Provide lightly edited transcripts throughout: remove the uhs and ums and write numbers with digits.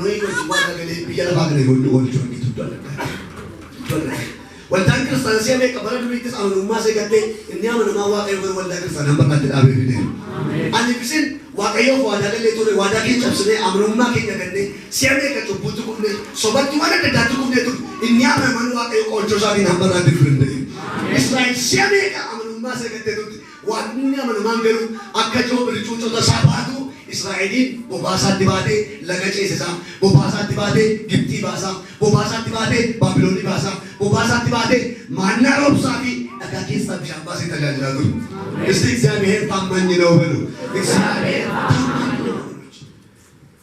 Nohii wajjin waadaa galee biyya lafaa kana yeroo inni oolchu argitu iddoo adda addaatti. Iddoo adda addaatti. Waldaan kiristaanaa si'a meeqa bara duriittis amanamummaa ishee gattee inni amanamaa Waaqayyo garuu waldaa kiristaanaa barbaadde dhaabee fideera. Ani fi isin Waaqayyoof waadaa gallee turre, waadaa keenya cabsinee, amanamummaa keenya gannee, si'a meeqa cubbuutti kufnee, sobatti waan adda addaatti kufnee turre, inni amanamaan Waaqayyo qoochoo isaatiin hamma irraatti fiduu danda'e. Israa'el si'a meeqa amanamummaa ishee gattee turte, Waaqni amanamaan garuu akka joobirri cuucota isaa baatu Israa'eliin bobaa isaatti baatee laga ceesisaa, bobaa isaatti baatee Gibxii baasaa, bobaa isaatti baatee Baabilonii baasaa, bobaa isaatti baatee maannaa roobsaa fi dhagaa keessaa bishaan baasee tajaajilaa ture. እስቲ እግዚአብሔር ታማኝ ነው በሉ። እግዚአብሔር ታማኝ ነው።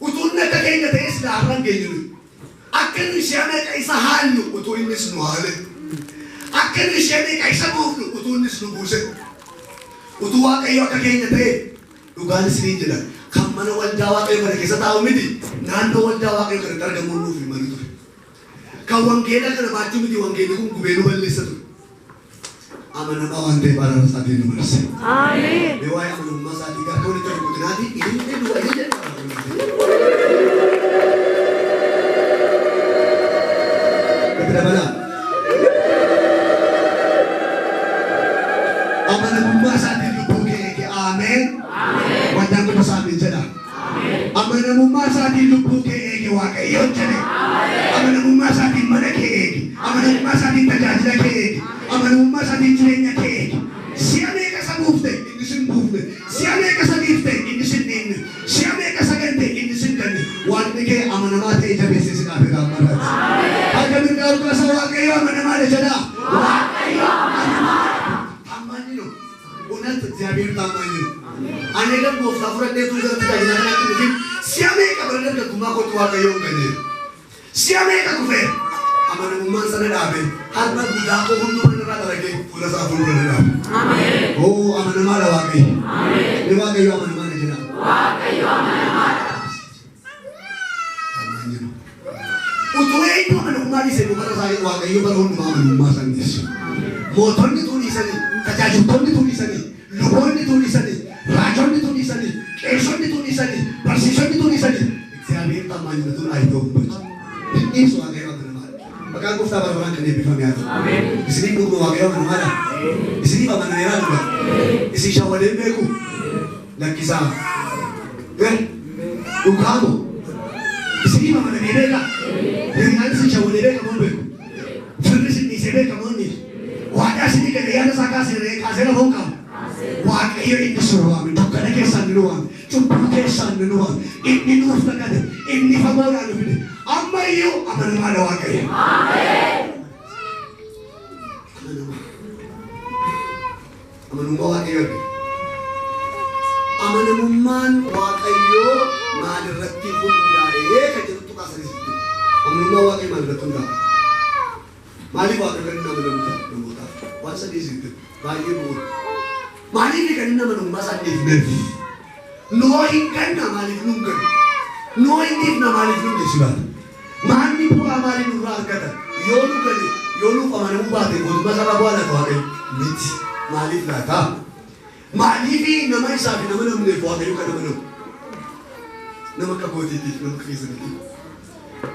Utuu inni akka keenya ta'ee silaa har'a hin geenyu nuyi. Akka nuyi si'a meeqa isa haallu utuu innis nu haale. Akka nuyi si'a meeqa isa buufnu utuu innis nu buuse. Utuu Waaqayyo akka keenya ta'e dhugaan isiniin jedha. Kan mana waldaa Waaqayyo kana keessa taa'u miti naannoo waldaa Waaqayyo kanatti argamuun nuuf hin malu ture. Kan wangeela kana baachuu miti wangeelli kun gubee nu balleessa ture. Amanamaa waan ta'eef araara isaatiin nu marse. Ameen. Mee waa'ee amanamummaa isaatii harka walitti rukutinaati ilillee duwwaa ilillee duwwaa. Itti dabalaa. Amanamummaa isaatiin lubbuu kee eege. Ameen. Waldaan qofa ameen jedha. Amanamummaa isaatiin lubbuu kee eege Waaqayyoon jedhe. Amanamummaa isaatiin mana kee eege. Amanamummaa isaatiin tajaajila kee eege. Amanamummaa isaatiin jireenya kee eege. Si'a meeqa isa buufte inni sin buufne. Si'a meeqa isa dhiifte inni sin dhiifne. Si'a meeqa isa gante inni sin ganne. Waaqni kee amanamaa ta'e jabeessee si dhaabeera amma irratti. Harka mirgaa ol kaasaa Waaqayyo amanamaadha jedhaa. Waaqayyo amanamaadha. ታማኝ ነው። እውነት እግዚአብሔር ታማኝ ነው። Ani egan gooftaa fudhadhee utuu gara tajaajila kanaatti hin dhufin si'a meeqa bara dargaggummaa kootti Waaqayyoon ganeera. Si'a meeqa kufeera. Amanamummaan sana dhaabe har'a guddaa koo hundumaa irraa daragee fuula isaa fuuldura na dhaabe. Oo amanamaadha Waaqayyo. Ni Waaqayyo amanamaadha jedha. ታማኝ ነው። Utuu eenyu amanamummaa dhiise bara isaa Waaqayyo bara hundumaa amanamummaa isaa hin dhiisu. Mootonni tuu dhiisanii, tajaajiltoonni tuu dhiisanii, luboonni tuu dhiisanii, raajonni tuu dhiisanii, qeessonni tuu dhiisanii, barsiisonni tuu dhiisanii, እግዚአብሔር ታማኝነቱን አይተውም። Hin dhiisu Waaqayyo amanamaadha. Maqaan gooftaa bara baraan kan eebbifame haa ta'u. Isiniif dhuguma Waaqayyo amanamaadha. Isiniif amanameeraa dhuga. Isin shawwadeen beeku. Lakkisaa. Dhugaamoo. Isiniif amanamee beekaa? Hiriyaan isin shawwadee beeka moo hin beeku? Firri isin dhiisee beeka moo hin dhiisu? Waadaa isinii gale yaada isaa kaasee kaasee lafa hin qabu. Waaqayyo inni sun waame, dukkana keessaa inni nu waame, cubbuu keessaa inni nu waame, inni nuuf kakate, inni fagoodhaa nu fide. Amma iyyuu amanamaadha Waaqayyo. Amanamaa. Amanamummaa Waaqayyo argina. Amanamummaan Waaqayyoo maalirratti hundaa'ee kan jedhutu kaasanii sitti. Amanamummaa Waaqayyoo maalirratti hundaa'a? Maaliif Waaqayyo kan inni amanamu ta'a namootaaf? Waan sadii sitti baay'ee bu'uura. Maaliif kan inni amanamummaa isaa hin dhiifneef? Noo hin ganna maaliif nu hin gannu? Noo hin dhiifna maaliif nu hin dhiisu laata? Maalni bu'aa maalii nurraa argata? Yoo nu gane, yoo nuuf amanamuu baate mootummaa isaa bu'aa laata Waaqayyo? Miti. Maaliif laata? Maaliif nama isaa fi nama namneef Waaqayyo kan amanamu? Nama akka kootiitiif, nama akka keessaniitiif.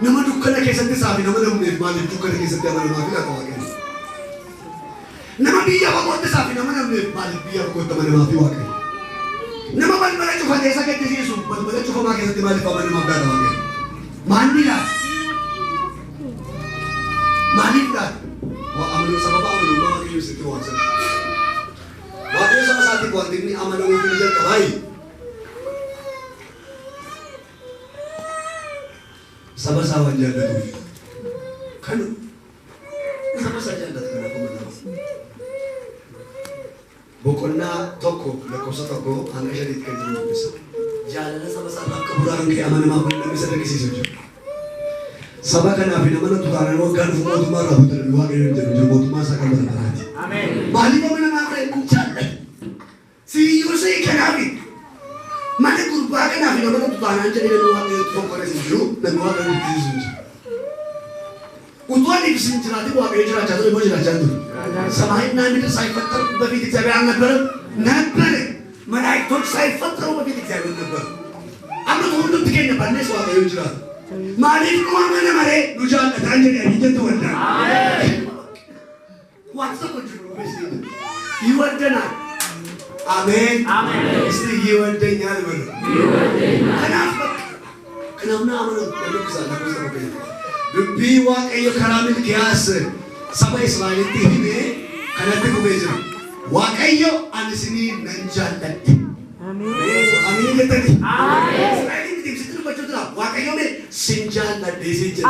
Nama dukkana keessatti isaa fi nama namneef maaliif dukkana keessatti amanamaa fi laata Waaqayyo? Nama biyya fagootti isaa fi nama namneef maaliif biyya fagootti amanamaa fi Waaqayyo? Nama balbala cufatee isa gaddisiisu balbala cufamaa keessatti maaliif amanamaaf laata Waaqayyo? Maalni laata? Maaliif laata? Amanuu sababa amanamummaa Waaqayyo sitti waamsan. Waaqayyo saba isaatiif wanti inni amanamuuf inni jalqabaayi. Saba isaa waan jaallatuuf. Kanu saba isaa jaallata kanaaf amanama. Boqonnaa 1 lakkoofsa 1 hanga 5tti kan jiru dubbisa. Jaalala saba isaa irraa akka buraa kan ka'e amanamaa kun namni isa dirqisiisu jiru. Saba kanaaf hin amanatu taanaan waggaa dhufu mootummaa irraa butan Waaqayyo hin jedhu jiru mootummaa isaa kan bara baraati. Maaliif amanamaa ta'e kun jaallate? Siyyuu sii kanaafi mana gurbaa kanaaf hin amanatu taanaan jedhee namni Waaqayyo tokko hin jiru, namni Waaqayyo dirqisiisu hin jiru. Utuu ani isin jiraatin Waaqayyo jiraachaa ture moo jiraachaa hin ture? ሰማይና ምድር ሳይፈጠሩ በፊት እግዚአብሔር አልነበረም? ነበረ። መላእክቶች ሳይፈጠሩ በፊት እግዚአብሔር ነበር። Amma hundumti keenya bannees Waaqayyo jiraata. Maaliif nu amana malee nu jaallataan jedhanii jettu waldaan. Wanti tokko jiru ይወደናል። አሜን። እስቲ ይወደኛል በሉ። Kanaaf bakka kanaaf na amanu lakkoofsa dubbii Waaqayyo karaa Milkiyaas saba Israa'elitti himee kanatti fufee jira. Waaqayyo ani isinii nan jaalladhe. Ameen jettani. Israa'eliin miti ibsitti dubbachuu jira. Waaqayyo mee sin jaalladhe isin jedhe.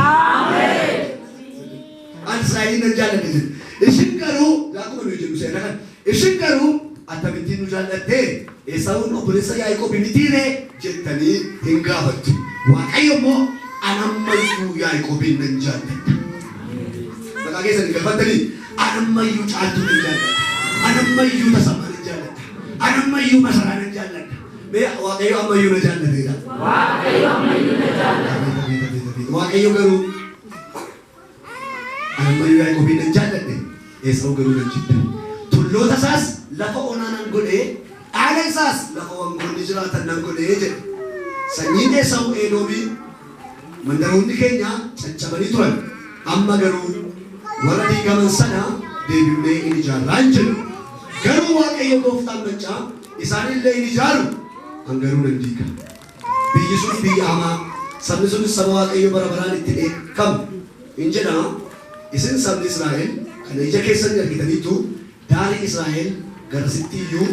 Ani Israa'eliin nan jaalladhe jedhe. Isin garuu akkuma nuyi jennu seera kana. Isin garuu akkamittiin nu jaallattee Esaawun obboleessa Yaaqoob mitiiree jettanii hin gaafattu. Waaqayyo immoo ani ammayyuu Yaaqoobiin nan jaalladha. Maqaa keessan hin galfattanii ani ammayyuu Caaltuu nan jaalladha. Ani ammayyuu Tasammaa nan jaalladha. Ani ammayyuu Masaraa nan jaalladha. Mee Waaqayyo ammayyuu na jaallateedha. Waaqayyo ammayyuu na jaallata. Waaqayyo garuu ani ammayyuu Yaaqoobiin nan jaalladhe. Esaawuu garuu nan jibbe. Tulloota isaas lafa onaa nan godhee dhaala isaas lafa wangoonni jiraatan nan godhee jedhe. Sanyiin Esaawuu Edoomii mandaroonni keenya caccabanii turan. Amma garuu warra diigaman sana deebifnee in ijaarraa hin jedhu. Garuu Waaqayyo gooftaan maccaa isaanillee in ijaaru an garuu nan diiga. Biyyi sun biyya hamaa sabni sunis saba Waaqayyo bara baraan itti dheekkamu hin jedhama. Isin sabni Israa'el kana ija keessan argitaniitu daarii Israa'el garasitti iyyuu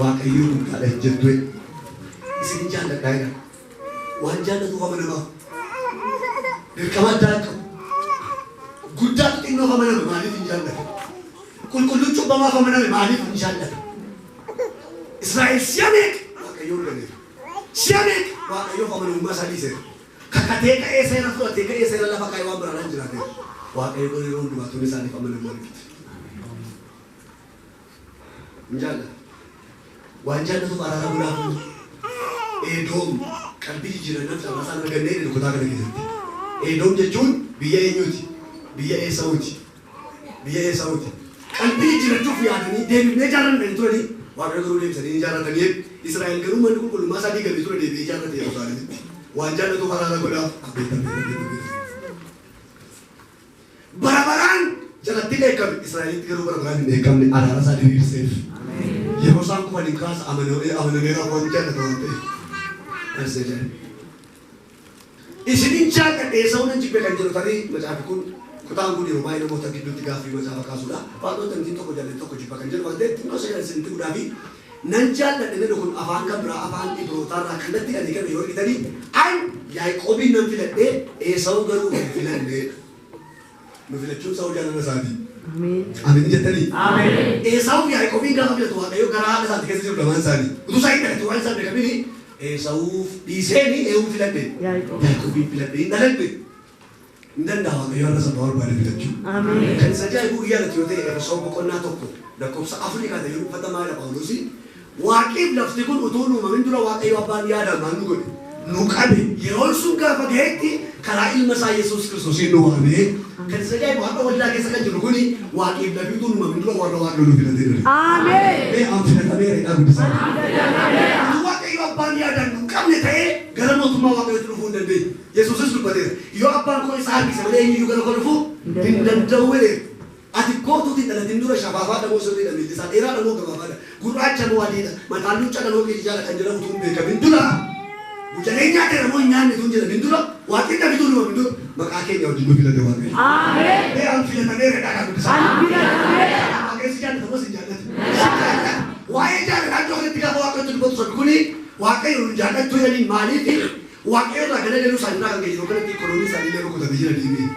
Waaqayyo guddaadha hin jettu. Isin jaalladhaa jedha. Waan jaallatuuf amanamaaf. Dirqama addaa qabu. Guddaatu xinnoof amaname maaliif hin jaallatu? Qulqulluun cubbamaaf amaname maaliif hin jaallatu? Israa'el si'a meeqa Waaqayyoon ganeera. Si'a meeqa Waaqayyoof amanamummaa isaa dhiiseera. Kakatee ka'ee seera fudhatee ka'ee seera lafa kaa'ee waan biraan jiraateera. Waaqayyo garuu yeroo hundumaa tun isaaniif amanamuu argite. Hin jaallatu. Waan jaallatuuf araara godhaaf. Edoom qalbii jijjiirannaa carraa isaan argannee jedhu kutaa kana keessatti. Edoom jechuun biyya eenyuuti? Biyya Esaawuti. Biyya Esaawuti. Qalbii jijjiirrachuuf yaadanii deebifnee ijaarranna turanii Waaqayyo garuu deebisanii ijaarratanii Israa'el garuu manni qulqullummaa isaa diigamee ture deebi'ee ijaarrate Yerusaalemitti. Waan jaallatuuf araara godhaaf. Abeet abeet abeet abeet. Bara baraan jalatti dheekkame Israa'elitti garuu bara baraan hin dheekkamne araara isaa diriirseef. Yeroo isaan kufan hin kaasa amanameera waan jaallatu waan ta'eef. Marsee jedhe. Isinin jaalladhe Esaawun nan jibbe kan jedhu tarii macaafi kun kutaan kun yeroo baay'ee namoota gidduutti gaaffii macaafa kaasudha. Waaqota ittiin tokko jaalladhe tokko jibba kan jedhu waan ta'eef xinnoo isa isinitti godhaa fi nan jaalladhe jedhu kun afaan kan biraa afaan Ibrootaarraa kallattii kan hiikame yoo argitanii an Yaaqoobiin nan filadhe Esaawun garuu hin filanne. Nu filachuun isaa jaalala isaatii. Ameen jettanii. Ameen. Esaawun Yaaqoobiin gaafa filatu Waaqayyo garaa haadha isaati keessa jiru lamaan isaanii. Utuu isaa hin dhalatu waan isaan beekamini Esaawuuf dhiiseeni eenyuun filadhe? Yaaqoobiin filadhe hin dhaladhe. Hin danda'a Waaqayyo har'a saba barbaade filachuu. Kan isa ajaa'ibu guyyaa yoo ta'e Efesoon boqonnaa 1 lakkoofsa 4 kan ta'e yeroo uffata maayila Phaawulosi Waaqiif lafti kun utuu hin uumamin dura Waaqayyo abbaan yaadaan maal nu godhe? Nu qabe. Yeroon sun gaafa ga'etti karaa ilma isaa Yesuus Kiristoosiin nu waame. Kan isa ajaa'ibu har'a waldaa keessa kan jiru kuni Waaqiif lafti utuu hin uumamin dura warra Waaqayyo nu filatee dha. Mee an filatameera jedhaa guddisaa. Utuu Waaqayyo abbaan yaadaan nu qabne ta'ee gara mootummaa Waaqayyootti dhufuu hin dandeenye. Yesuusis dubbateera. Yoo abbaan koo isa harkise malee eenyuyyuu gara koo dhufuu hin danda'u jedhe. Ati kootuutti hin dhalatin dura shafaafaadha moo sirriidha miilli isaa dheeraadha moo gabaabaadha gurraacha moo adiidha mataan luuccaadha moo qilxaadha kan jedhamu utuu hin beekamin dura bujalee nyaateera moo hin nyaanne utuu hin jedhamin dura Waaqni dhabituu nu dura maqaa keenya wajjin nu filate Waaqayyo. Mee an filatameera jedhaa kan guddisaa. Waaqayyo si jaallata moo si hin jaallatu? Si jaallata. Waa'ee jaalalaa iddoo kanatti gaafa Waaqayyotti dubbatu sabni kuni Waaqayyo nu jaallachuu jedhaniin maaliif Waaqayyo irraa gara galuu isaanii irraa kan ka'e yeroo kanatti ikoonoomii isaanii illee rukutamee jira deemee.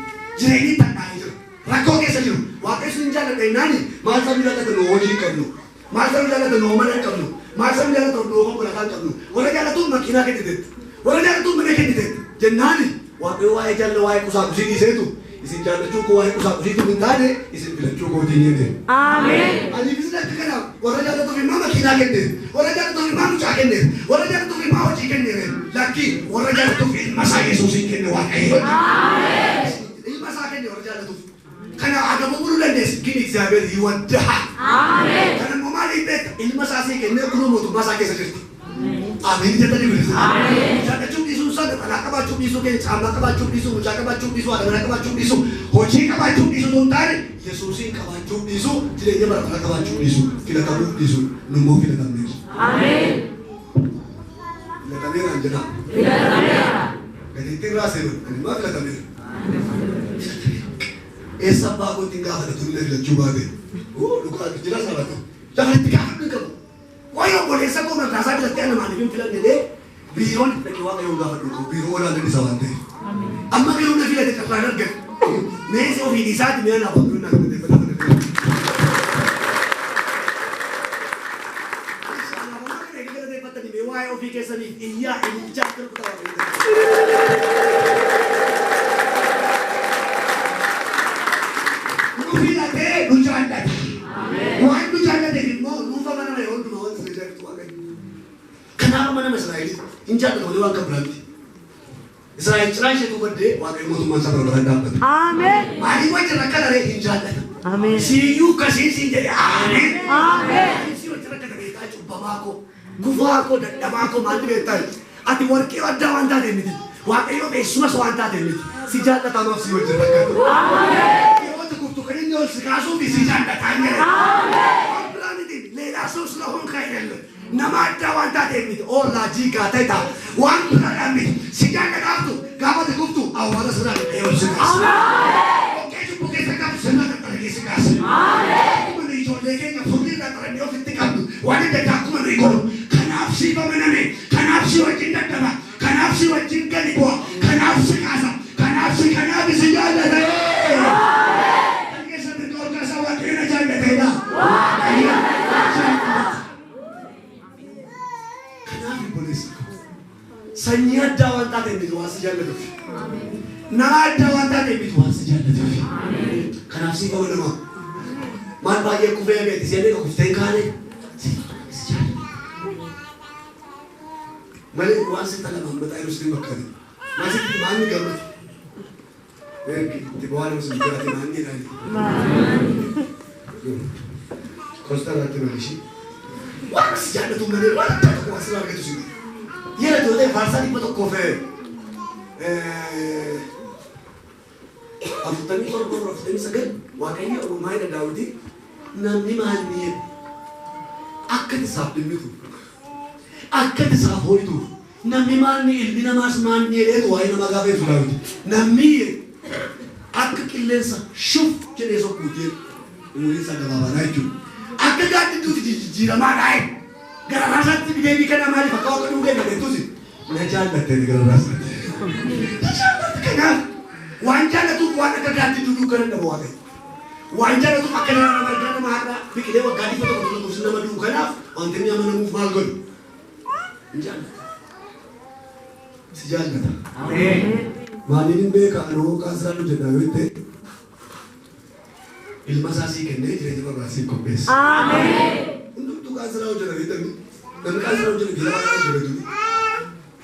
Jireenyi tattaa'ee jira. Rakkoo keessa jiru. Waaqayyo sun hin jaalladha jennaani maal sabni jaallata nu hojii hin qabnu. Maal sabni jaallata nu mana hin qabnu. Maal sabni jaallata nu konkolaataa hin qabnu. Warra jaallatuuf makiinaa kenniteetti. Warra jaallatuuf mana kenniteetti. Jennaani Waaqayyo waa'ee jaalala waa'ee qusaaqusii dhiiseetu isin jaallachuu koo waa'ee qusaaqusii hin taane isin filachuu kootiin jedhe. Ani isin akka kanaaf warra jaallatuuf immoo makiinaa kenneef. Warra jaallatuuf immoo mucaa kenneef. Warra jaallatuuf immoo hojii kenneef. Lakki warra jaallatuuf ilma isaa Yesuusiin kenne Waaqayyo. Ilma isaa kenne warra jaallatuuf. Kana agamuu buluu dandeessi ግን እግዚአብሔር ይወድሃል። Kana immoo maaliif beekta? Ilma isaa sii kennee kunoo mootummaa isaa keessa jirti. Ameen jettanii bilisa. Jaallachuu dhiisuu sana xalaa qabaachuu dhiisuu keenya caamaa qabaachuu dhiisuu mucaa qabaachuu dhiisuu haadha manaa qabaachuu dhiisuu hojii qabaachuu dhiisuu osoo hin taane Yesuusiin qabaachuu dhiisuu jireenya bara bara qabaachuu dhiisuu filatamuu dhiisuu nummoo filatamneerra. Filatameeraan jedhaa. Gateettiin raaseera ani immoo filatameera. Eessa abbaa kootiin gaafata tuni na filachuu baate. Dhugaa jira sabata. Lafa itti gaafadhu hin qabu. Wayi obboleessa koo maqaasaa filattee ana maaliif hin filanne lee biiroon itti dhaqee Waaqayyoon gaafadhu hin qabu. Biiroo olaanaan isa waan ta'eef. Amma garuu na filate carraan argate. Mee isa ofii isaati mee anaaf Waaqayyoon naa galateeffata mana filate. Anaaf amma kana eega galateeffattanii mee waa'ee ofii keessaniif iyyaa ililchaa akka rukutaa Waaqayyoon galateeffata. Nu filatee nu jaallate. Waan nu jaallateef immoo nuuf amanama yeroo hundumaa wanti isin ajaa'ibtu Waaqayyo. Kanaaf amanama Israa'eliif hin jaallatu malee waan kan biraa miti. Israa'el ciraan isheetu baddee Waaqayyo mootummaan isaa bara baraan dhaabbata. Maaliif wajjin rakkata ree hin jaallata. Siyyuu akkasiin siin jedhe ameen. Maaliif si wajjin rakkata beektaa cubbamaa koo gufaa koo dadhabaa koo maalli beektaa ati warqee addaa waan taateef miti. Waaqayyo eessumas waan taateef miti. Si jaallatamaaf si wajjin rakkata. Yeroo ati kuftu kan inni ol si kaasuuf si jaallataa hin jedhe. Waan biraa miti ሌላ ሰው ስለሆንክ አይደለም። Nama addaa waan taateef miti. Oolaa jiigaa ta'e ta'a. Waan biraadhaan miti. Si jaallataaftu gaafa ati kuftu awwaala sirraa dhaqee ol si kaasa. Dhoqqee cubbuu keessa qabdu sirna qaxxaragee si kaasa. Akkuma nu ijoollee keenya furrii irraa xarannee ofitti qabdu waan adda addaa akkuma nuyi goonu. Kanaaf siif amaname. Kanaaf si wajjin dadhaba. Kanaaf si wajjin gadi bu'a. Kanaaf si kaasa. Kanaaf si kanaaf si jaallata. Kan keessa mirga ol kaasaa Waaqayyo na jaallateedha. Waaqayyo na jaallata. Kanaaf obboleessa koo sanyii addaa waan taateef miti waan si jaallatuuf. Nama addaa waan taateef miti waan si jaallatuuf. Kanaaf siif amanama. Maal baay'ee kufee ageeti seenee kuftee hin kaane siif amanama si jaallata. Malee waan si xalamaan mataa yeroo sitti bakkaati. Maal sitti maal ni gammadu? Itti bu'aa nama sun jiraate maal ni ilaali? Koostaa irratti bal'ishii. Waan si jaallatu malee waan addaa tokko waan sirraa argatu si godhu. Yeroo ijoollee faarsaa 147 49 Waaqayyo maayila Daawwitii namni maal ni jedhu akka isaaf dhimmitu akka isaaf hooyitu namni maal ni ilmi namaas maal ni jedheetu waa'ee namaa gaafa ibsu Daawwiti namni akka qilleensa shuf jedhee sokkuuti umuriin isaa gabaabaadha jechuudha. Akka gaaddidduutti jijjiiramaadha. Gara raasaatti deebii kana maaliif akka waaqa dhugee gateettusi na jaallatte gara raasaatti. Na jaallatte kanaaf waan jaallatuuf waan akka gaaddidduu dukkana dhabu Waaqayyo. Waan jaallatuuf akka nama margaa nama har'a biqilee waggaa 100 lakkoofsi nama du'u kanaaf wanti inni amanamuuf maal godhu? Hin jaallata. Si jaallata. Maaliin hin beeka anoo kaasiraan hojjedha yoo jette ilma isaa sii kennee jireenya bara baraa siif qopheessa. Hundumtuu kaansiraa hojjeta beektanii. Namni kaansiraa hojjetu biyya lafaa kana jira jechuudha.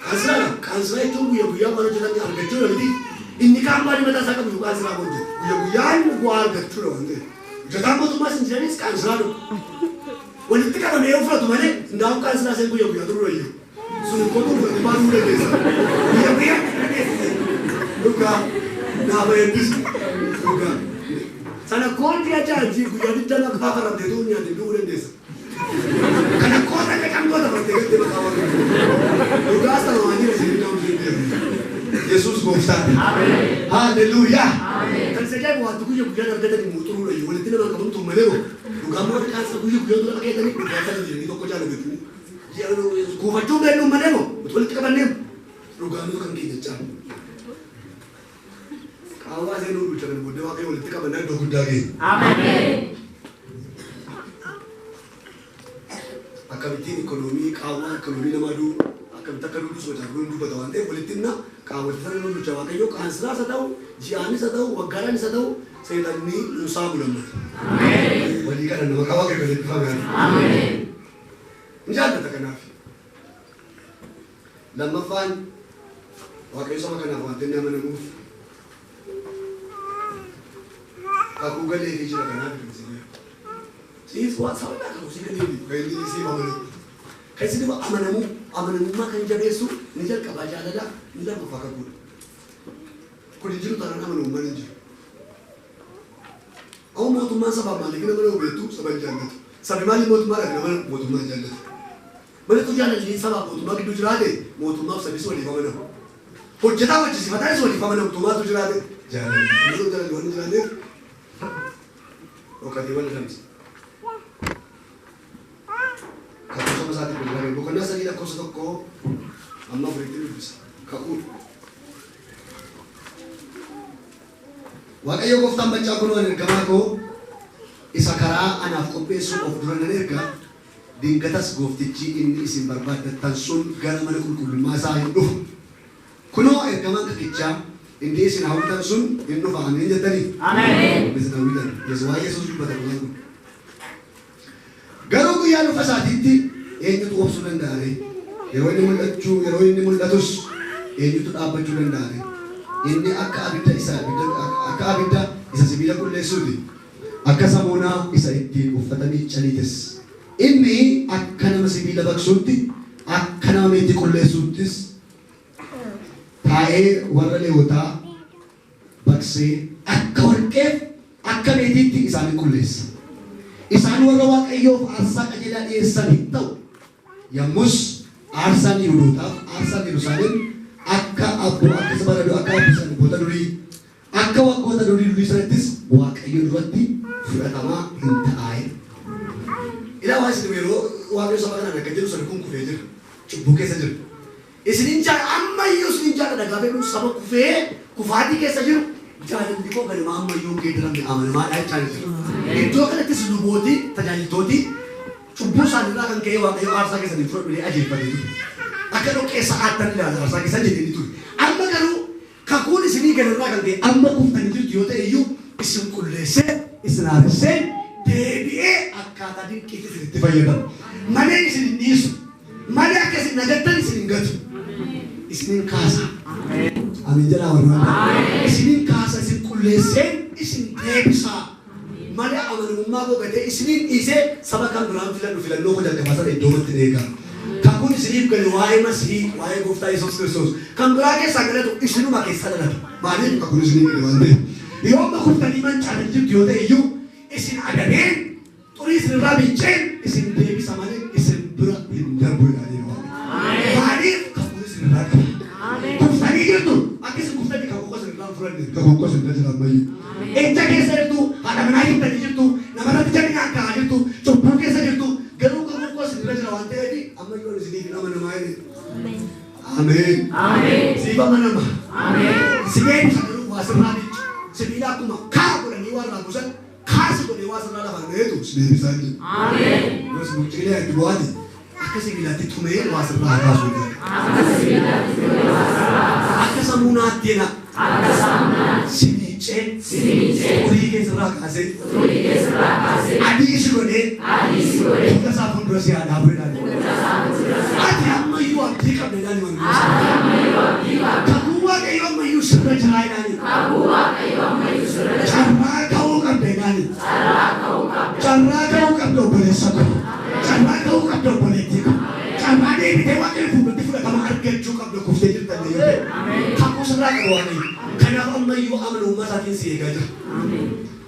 Kaansiraadha. Kaansiraa jechuun guyyaa guyyaa waan hojjetan argachuudha miti. Inni kaan baadii mataa isaa qabu kaansiraa hojjeta. Guyyaa guyyaan bu'aa argachuudha waan ta'eef. Hojjetaan mootummaas hin jiranis kaansiraa dhufu. Walitti qabamee yoo fudhatu malee ndaa'u kaansiraa seen guyyaa guyyaa turuu iyyuu. Sun qotuu fudhate baasuu dandeessa. Guyyaa guyyaa dandeessa. Dhugaa naaf eebbisu. Dhugaa. Sana koolli ajaa'ibsi guyyaa 20 gaafa faramteetu nyaate du'uu dandeessa. Kana koota akka camgoota bartee gattee maqaa Waaqayyoo. Dhugaas ta'u waan jira isin ta'uu isin beeku. Yesuus gooftaadha. Haalleluuyaa. Kan isa ajaa'ibu wanti guyyaa guyyaan argatan immoo xuruudha iyyuu walitti nama qabamtu malee moo dhugaa immoo warri kaansa guyyaa guyyaa dura qaqqeetanii dhugaa sana jedhanii tokko jaallatanii kuufachuu beeknu malee moo walitti qabannee dhugaa nutu kan keenya caalu. Qaawwaa seenuu bulcha kan booddee Waaqayyo walitti qabannaa iddoo guddaa geenya. Akkamittiin ikoonoomii qaawwaa ikoonoomii nama aduu akkamitti akka duudus macaafa hin dubbata waan ta'eef walitti himna qaawwatti sana nu bulcha Waaqayyo qaansiraas haa ta'u ji'aanis haa ta'u waggaadhaanis haa ta'u seexanni nu saamu lammata. Walii kana nama qaawwaa kan eebbifame. Hin jaallata kanaaf. Lammaffaan Waaqayyo saba kanaaf wanti inni amanamuuf kakuu galeefii jira kanaaf kan isin Siis waan saba kakuu si galeefi kan inni siif amanamu. Kan isin amanamuu Amanamummaa kan jabeessu ni jalqabaa jaalala, ni lammaffaa kakuudha. Kun hin jiru taanaan amanamummaan hin jiru. Amma mootummaan sabaa maaliif nama nama beektu saba hin jaallatu. Sabi maaliif mootummaadhaaf nama mootummaa hin jaallatu. Malitu jaalalli sabaa mootummaa gidduu jiraate mootummaaf sabis waliif amanamu. Hojjetaa hojjisiifataanis waliif amanamu tumaatu jiraate jaalalli. Amma jaalalli waan hin jiraanneef dhokatee wal adamsa. Kakuu saba isaatiif bilbilamee boqonnaa 3 lakkoofsa 1 amma 4tti dubbisa. Kakuu. Waaqayyo gooftaan maccaa kunoo ani ergamaa koo isa karaa anaaf qopheessu of dura nan erga, dingatas gooftichi inni isin barbaaddattan sun gara mana qulqullummaa isaa hin dhufa. Kunoo ergamaan kakichaa inni isin hawwitan sun hin dhufa. Ameen jettanii? Ameen. Isin hawwitan. Waa'ee Yesuus dubbata kutaan kun. Garuu guyyaa dhufa isaatiitti eenyutu obsuu danda'a ree? Yeroo inni mul'achuu yeroo inni mul'atus eenyutu dhaabbachuu danda'a ree? Inni akka abidda isa abidda akka abidda isa sibiila qulleessuuti, akka samuunaa isa ittiin uffata miiccaniitis. Inni akka nama sibiila baqsuutti, akka nama meetii qulleessuuttis taa'ee warra Leewwotaa baqsee akka warqeef akka meetiitti isaan in qulleessa. Isaan warra Waaqayyoof aarsaa qajeelaa dhi'eessan hin ta'u. Yommus aarsaan Yihudootaaf aarsaan Yerusaalem akka abbo akka bara akka abboota durii akka waggoota durii durii sanattis Waaqayyo duratti fudhatamaa hin ta'a. Ilaa waan isin yeroo Waaqayyo saba kanaan akka jedhu sabni kun kufee jira. Cubbuu keessa jira. Isinin jaalladha ammayyuu isinin jaalladha gaafa jedhu saba kufee kufaatii keessa jiru jaalalli koo ganamaa ammayyuu hin geeddaramne amanamaadha jechaa jira. Iddoo kanattis lubooti tajaajiltooti cubbuu isaaniirraa kan ka'e Waaqayyo aarsaa keessan hin fudhadhu jedhee ajeeffatee ture. Akka dhoqqee sa'aattan ilaala aarsaa keessan jedhee ni ture. Amma garuu kakuun isinii galarraa kan ka'e amma kuftanii jirtu yoo ta'e iyyuu isin qulleessee isin haaressee deebi'ee akkaataa dinqiitti isinitti fayyadama. Malee isin hin dhiisu. Malee akka isin nagattan isin hin gatu. Isinin kaasa. Amiin jedhaa warri waan. Isinin kaasa isin qulleessee isin deebisaa. Malee amanamummaa koo gatee isinin dhiisee saba kan biraan filadhu filannoo koo jalqabaa sana iddoomatti hin eegaa. Kakuun isiniif gale waa'ee Masihii, waa'ee Gooftaa Yesuus Kiristoos kan biraa keessaa galatu isinuma keessa dhalata. Maaliif kakuun isiniif gale waan ta'eef. Yoo amma kuftanii mancaatanii jirtu yoo ta'e iyyuu isin adabeen xurii isinirraa miicceen isin deebisa malee isin bira hin darbu jedhanii Waaqayyo. Maaliif kakuun isinirraa qaba. Kuftanii jirtu akka isin kuftanii kakuu koo isinirraa hin fudhanne kakuu koo isinirra jira ammayyuu. Ejja keessa jirtu, haadha manaa hiiktanii jirtu, namarratti jabinaan ka'aa jirtu, cubbuu keessa jirtu, garuu kakuu koo isinirra jira waan ta'eef ammayyuu ani isiniif hin amanamaa jedhe. Ameen. Siif amanama. Si deebisa garuu waa sirraa miicca. Sibiila akkuma kaa godhanii waa irraa buusan kaasi godhee waa sirraa lafaan ga'eetu si deebisaa hin jedhu. Yoos muccilee itti bu'aati akka sibiilaatti tumee waa sirraa haa kaasu jedhe. Akka samuunaatti jedha. Si miiccee xurii kee sirraa kaasee adii si godhee fuula isaa fuuldura si haa dhaabu jedhaan. Ati ammayyuu abdii qabda jedhaan manguusa. Kakuu Waaqayyo ammayyuu sirra jira jedhaan. Carraa ka'uu qabda jedhaan. Carraa ka'uu qabda obboleessa koo. Carraa ka'uu qabda obboleettii koo. Carraa deebitee Waaqayyo fuulduratti fudhatama argachuu qabda kuftee jirtan yoo ta'e. Kakuu sirraa qaba Waaqayyo. Kanaaf ammayyuu amanamummaa isaatiin si eegaa jira.